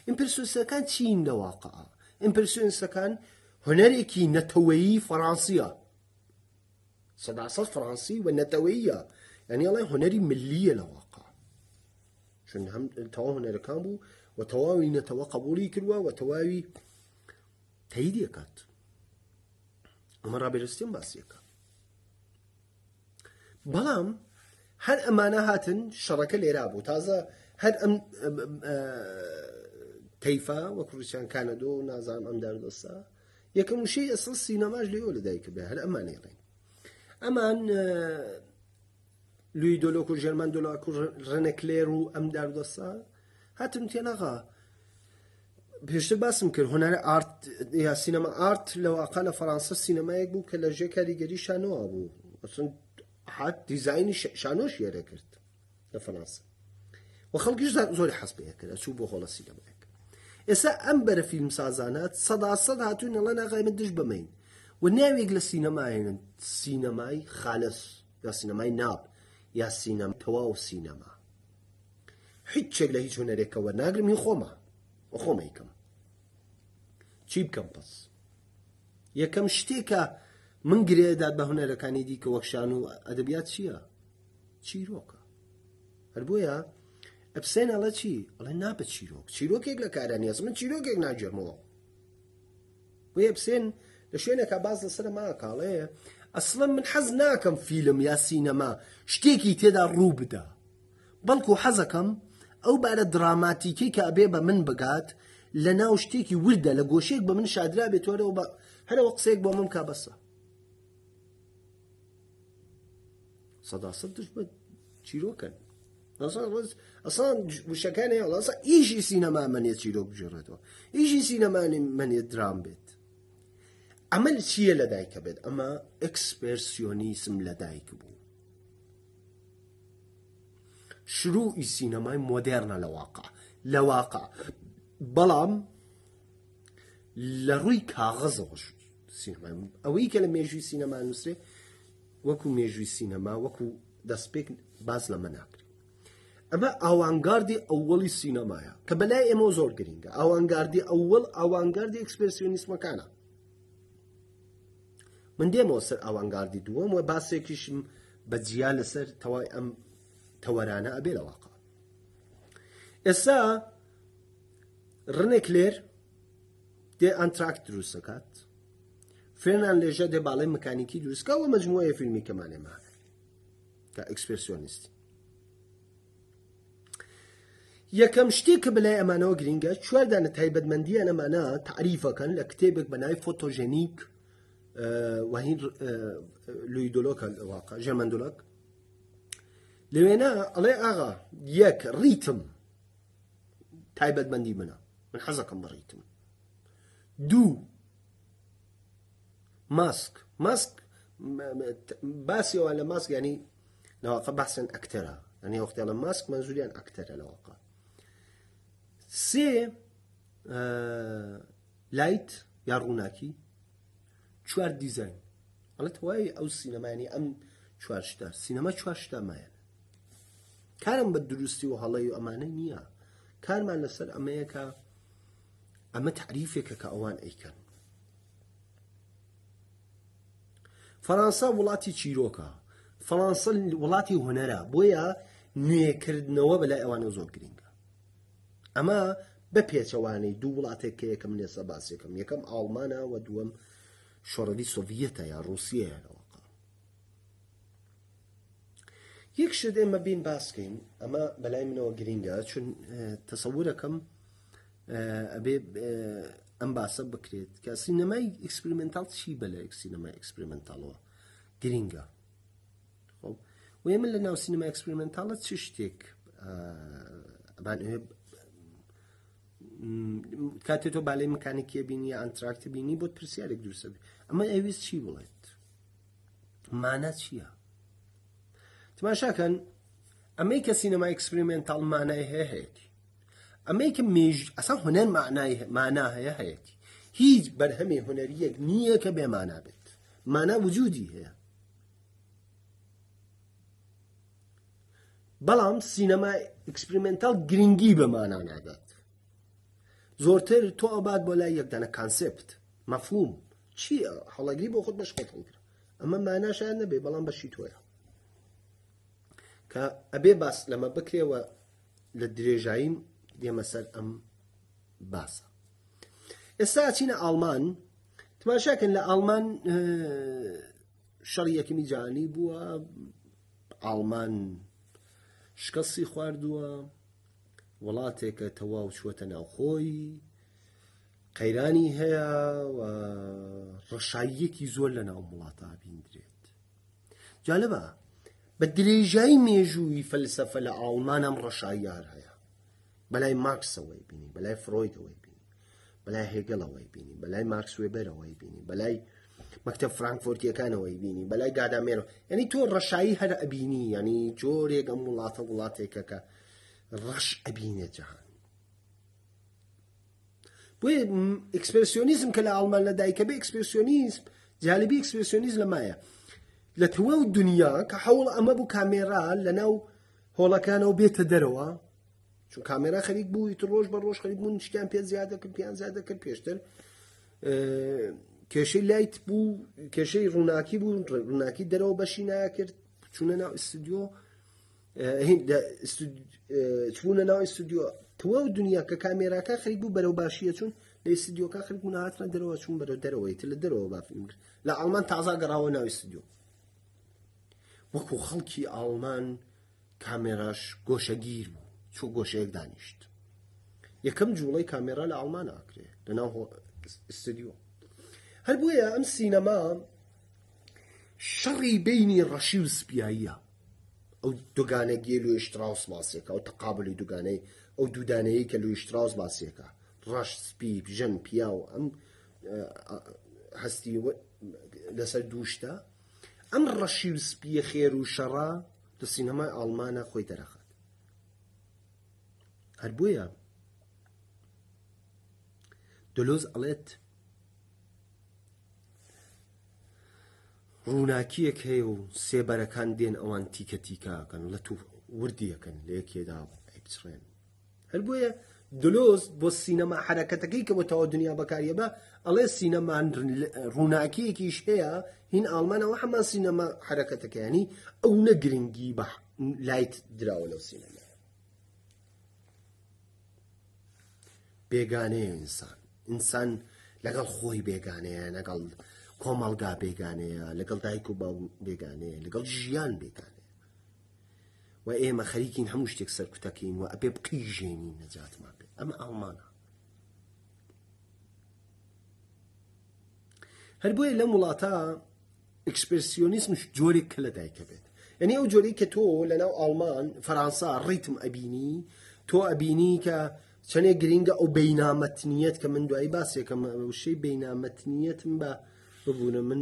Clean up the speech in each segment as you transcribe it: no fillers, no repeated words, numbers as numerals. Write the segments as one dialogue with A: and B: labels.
A: ئیمپرسیۆنیستەکان چین لە واقع؟ ئیمپرسیۆنیستەکان هونەرێکی نەتەوەیی فەڕانسیە، سەداسەد فەڕانسی و نەتەوەییە، یعنی ئەڵێ هونەری ملیە لە واقع، چون هەم تەواو هونەرەکان بوو و تەواوی نەتەوە قبولی کردووە و تەواوی تەیدی ئەکات. ئەمە ڕابێرستین باسیەکە. بەڵام هەر ئەمانە هاتن شەڕەکە لێرا بوو تازە هەر ئەم تەیفا وەک ڕوسیان کانەدۆ و نازانم ئەم داردەستا یەکەم وشەی ئەسڵ سینەماش لێەوە لەدایکە بێ هەر ئەمانەیڵێن ئەمان لوی دۆلۆک و ژێرمان دۆلاک و ڕنەکلێر و ئەم داردەستا هاتن تێناغا پێشتر باسم کرد هونەر ئارت یا سینەما ئارت لە واقع لە فەرانسە سینەمایەک بوو کە لە ژێر کاریگەری شانۆوە بوو ئەسڵەن هات دیزاینی شانۆش یێرە کرد لە فەرانسە و خەڵکیش زۆری حەز پێ کرد ئەچوو بۆ هۆڵە سینەمایەک. ئێستا ئەم بەرە فیلم سازانە سەدا سەد هاتوون ئەڵێن ئاغای من دژ بەمەین و ناوێک لە سینەمایەن سینەمای خالص یا سینەمای ناب یا سینەما تەواو سینەما هیچێک لە هیچ هونەرێکە وەرناگرم هی خۆمە و خۆم ئەیکەم چی بکەم پەس یەکەم شتێکە من گرێدات بە هونەرەکانی دیکە وەک شان و ئەدەبیات چییە چیرۆکە هەر بۆیە ئەپسێن ئەڵە چی ئەڵێ نابە چیرۆک چیرۆکێک لە کارە نیەس من چیرۆکێک ناگێرمەوە بۆیە ئەپسێن لە شوێنێکا باز لەسەر ماکاڵێ ئەسڵەن من حەز ناکەم فیلم یا سینەما شتێکی تێدا ڕوو بدا بەڵکو حەزەکەم ئەو بارە دراماتیکەی کە ئەبێ بە من بگات لە ناو شتێکی وردە لە گۆشەیەک بە من شادرا بێت وەرەوە بە هەرەوە قسەیەک بۆ من کا بەسە سەداسەد دژ بە چیرۆکەن ئەسان وشەکان هەیە ئەسا ئیشی سینەما منێ چیرۆک بگێڕێتەوە ئیشی سینەمانی منێ درام بێت ئەمە چییە لەدایکە بێت ئەمە ئەکسپێرسیۆنیسم لەدایک بوو شروعی سینەمای مۆدێرنە لە واقع لە واقع بەڵام لە ڕووی کاغەزەوە سینەمای ئەوەی کە لە مێژووی سینەما نووسێ وەکو مێژووی سینەما وەکو دەستپێک باز لەمە ناکرێت ئەمە ئاوانگاردی ئەوەڵی سینەمایە کە بەلای ئێمە زۆر گرنگە ئاوانگاردی ئەوەڵ ئاوانگاردی ئەکسپرسیۆنیسمەکانە من دێمەوە سەر ئاوانگاردی دووەم و باسێکیشم بە جیا لەسەر تەوای ئەم تەوەرانە ئەبێ لە واقع ئێستا ڕنێک لێر دێ ئەنتراکت دروست دەکات فرێنان لێژە دێ باڵی مکانیکی دروستکەوە مجموعەیە فیلمی کەمانێ کە ئەکسپرسیۆنیستی یەکەم شتێک کە بەلای ئەمانەوە گرینگە چوار دانە تایبەتمەندیان ئەمانە تەعریفەکەن لە کتێبێک بە ناوی فۆتۆژێنیک وهین لوی دۆلۆکە واقع ژەرمەن دۆلۆک لەوێنە ئەڵێ ئاغا یەک ڕیتم تایبەتمەندی منە من حەزەکەم بە ڕیتم دوو ماسک ماسک باسی ئەوان لە ماسک ینی لەواقع باسیان ئەکتەرە یعنی وەختیانە ماسک منزوریان ئەکتەرە لەواقع سێ light یا ڕووناکی چوار دیزین ئەڵێ تەواوی ئەو سینەمانی ئەم چوار شتە سینەما چوار شتە مایەن کارم بە دروستی و هەڵەی و ئەمانە نییە کارمان لەسەر ئەمەیە کە ئەمە تعریفێکە کە ئەوان ئەیکەن فەرانسە وڵاتی چیرۆکە، فەرانسە وڵاتی هونەرە، بۆیە نوێکردنەوە بەلای ئەوانەوە زۆر گرینگە. ئەمە بە پێچەوانەی دوو وڵاتێک کە یەکەم لێسە باسێکم یەکەم ئاڵمانە و دووەم شۆڕەوی سۆڤیەتە یا ڕوسیەیە لەوەقا. یەک شت ئێمە بین باسکەین ئەمە بەلای منەوە گرینگە چون تەسەورەکەم ئەبێ ئەم باسە بکرێت کە سینەمای ئەکسپریمنتال چی بە لە سینەمای ئەکسپریمنتالەوە گرینگە خۆ وێ من لە ناو سینەما ئەکسپریمنتالە چ شتێک ئەمان کاتێ تۆ بالەی مکانیکیە بینی یا ئەنتراکتە بینی بۆت پرسیارێک دروستە ئەمە ئەویست چی بڵێت مانا چییە؟ تماشاکەن ئەمەی کە سینەما ئەکسپریمنتال مانای هەیە هەیەتی ئەمەی کە مێژ ئەسا هونەر معنای مانا هەیە هەیەتی هیچ بەرهەمی هونەریەک نییە کە بێ مانا بێت مانا وجودی هەیە بەڵام سینەما ئەکسپریمنتال گرنگی بە مانا نادات. زۆرتر تۆ ئەبات بۆ لای یەکدانە کانسێپت مەفهوم چییە هەڵەگری بۆ خۆت بەش خۆت هەڵگرە ئەمە ماناشیان نەبێ بەڵام بەشی تۆیە کە ئەبێ باس لەمە بکرێەوە لە درێژاییم دێمە سەر ئەم باسە ئێستا ئەچینە ئاڵمان تماشاکەن لە ئاڵمان شەڕی یەکەمی جیهانی بووە ئاڵمان شکستی خواردووە وڵاتێکە تەواو چووەتە ناوخۆی قەیرانی هەیە و ڕەشاییەکی زۆر لە ناو وڵاتە بیندرێت جالبە بە درێژایی مێژووی فەلسەفە لە ئاڵمان ئەم ڕەشاییار هەیە بەلای مارکسەوەی بینی بەلای فرۆیدەوەی بینی بەلای هێگەڵەوەی بینی بەلای ماکس وێبەرەوەی بینی بەلای مەکتەب فرانکفۆرتیەکانەوەی بینی بەلای گادامێرەوە یعنی تۆ ڕەشایی هەر ئەبینی یعنی جۆرێک ئەم وڵاتە وڵاتێکە کە ڕەش ئەبینێت جەهان بۆیە ئەکسپرسیۆنیزم کە لە ئاڵمان لە دایکە بێ ئەکسپرسیۆنیزم جالبی ئەکسپرسیۆنیزم لەمایە لە تەواو دنیا کە حەوڵ ئەمە بوو کامێرا لە ناو هۆڵەکانەوە بێتە دەرەوە چون کامێرا خەریک بوو ئیتر ڕۆژ بە ڕۆژ خەریک بوون شتیان پێ زیاد دەکرد پێیان زیاد دەکرد پێشتر کێشەی light بوو کێشەی ڕووناکی بوو ڕووناکی دەرەوە بەشی ناکرد چوونە ناو ئستودیۆ چوونە ناو ئستودیۆ تەواو دنیا کە کامێراکە خەریک بوو بەرەو باشیە چون لە ئستودیۆکە خەریک بوون هاتنە دەرەوە چوون بەرەو دەرەوەی تر لە دەرەوە با فیلم کرد لە ئاڵمان تازا گەڕاوە ناو ئستودیۆ وەکو خەڵکی ئاڵمان کامێراش گۆشەگیر بوو چوو گۆشەیەک دانیشت یەکەم جوڵەی کامێرا لە ئاڵمان ئاکرێ لە ناو ئستودیۆ هەر بۆیە ئەم سینەما شەڕی بینی ڕەشی و سپیاییە ئەو دوگانەگیە لوی شتراوس باسێکە ئەو تەقابلی دوگانەی ئەو دوودانەیە کە لوی شتراوس باسێکە ڕەش سپی ژن پیاو ئەم هەستی لەسەر دووشتە ئەم ڕەشی و سپیە خێر و شەڕە لە سینەمای ئاڵمانە خۆی دەرەخات هەر بۆیە دلۆز ئەڵێت ڕووناکییەک هەیە و سێبەرەکان دێن ئەوان تیکە تیکەکەن لە تو وردیەکەن لە یەکێدا ئەیپچڕێن هەر بۆیە دلۆز بۆ سینەما حرەکەتەکەی کە بۆ تەواو دنیا بەکاریە بە ئەڵێ سینەما ڕووناکیەکیش هەیە هین ئاڵمانەوە هەمان سینەما حرەکەتەکەیانی ئەو نە گرنگی بە light دراوە لەو سینەما بێگانەیە ئینسان ئینسان لەگەڵ خۆی بێگانەیە لەگەڵ کۆمەڵگا بێگانەیە لەگەڵ دایک و باو بێگانەیە لەگەڵ ژیان بێگانەیە و ئێمە خەریکین هەموو شتێک سەرکوتەکەین و ئەبێ بقیژێنین نەجاتمان بێت ئەمە ئاڵمانە هەر بۆیە لەم وڵاتە ئەکسپرسیۆنیسمش جۆرێک کە لە دایکە بێت یعنی ئەو جۆرەی کە تۆ لەناو ئاڵمان فەرانسا ڕیتم ئەبینی تۆ ئەبینی کە چەندێک گرینگە ئەو بینامەتنیەت کە من دوایی باسێکەم وشەی بینامەتنیەتم بە ببوونە من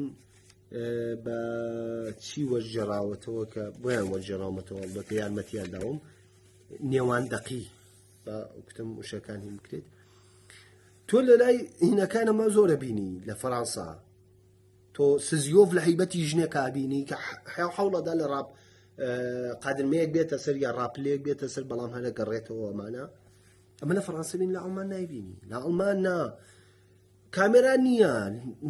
A: بە چی وەرگێڕاوەتەوە کە بۆیان وەرگێڕاومەتەوە بە یارمەتیان داوم نێوان دەقی بە کوتم وشەکان هین بکرێت تۆ لە لای هینەکانەمە زۆرە بینی لە فەرەنسا تۆ سزیۆف لە هەیبەتی ژنێکا بینی کە حەوڵەدا لە ڕاپ قادرمەیەک بێتە سەر یا ڕاپلێک بێتە سەر بەڵام هەرە گەڕێتەوە ئەمانە ئەمە لە فەڕەنسا بین لە ئەڵمان نایبینی لە ئەڵمان نا کامێرا نییە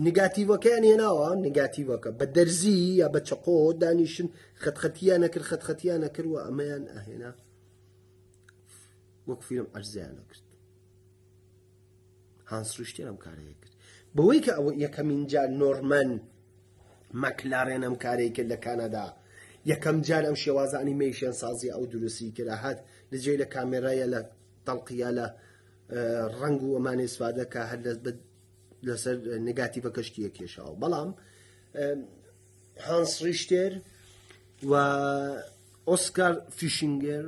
A: نگاتیڤەکەیان هێناوە نگاتیڤەکە بە دەرزی یا بە چەقۆ دانیشن خەتخەتیان نەکرد خەتخەتیان نەکرد و ئەمەیان ئەهێنا وەک فیلم عەرزیان نەکرد هانس ریشتێر ئەم کارەیە کرد بەوەی کە ئەوە یەکەمین جار نۆرمەن مەکلارێن ئەم کارەی کرد لە کانادا یەکەم جار ئەم شێوازە ئەنیمەیشن سازی ئەو دروستی کرد هات لە جێی لە کامێرایە لە تەڵقیە لە ڕەنگ و ئەمانەی سوادە کە هەر لەسەر نگاتیڤە کەشتیە کێشاوە بەڵام هانس ریشتێر و ئۆسکار فیشینگەر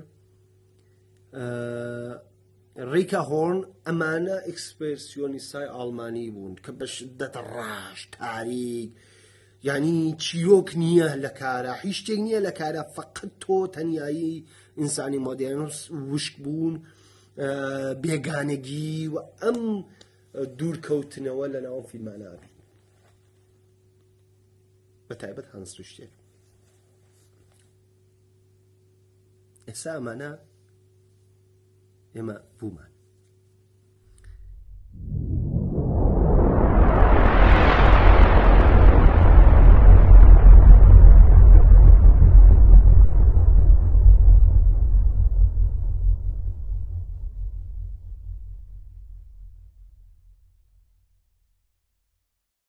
A: ڕیکا هۆرن ئەمانە ئەکسپرسیۆنیستای ئاڵمانی بوون کە بە شدەتە ڕاش تاریک یعنی چیرۆک نییە لە کارە هیچ شتێک نییە لە کارە فقط تۆ تەنایی ئینسانی مۆدێرن وشک بوون بێگانەگی و ئەم دوورکەوتنەوە لە ناو فیلمانە بین بە تایبەت هانس ریشتێر ئێستا ئەمانە ئێمە بوومان.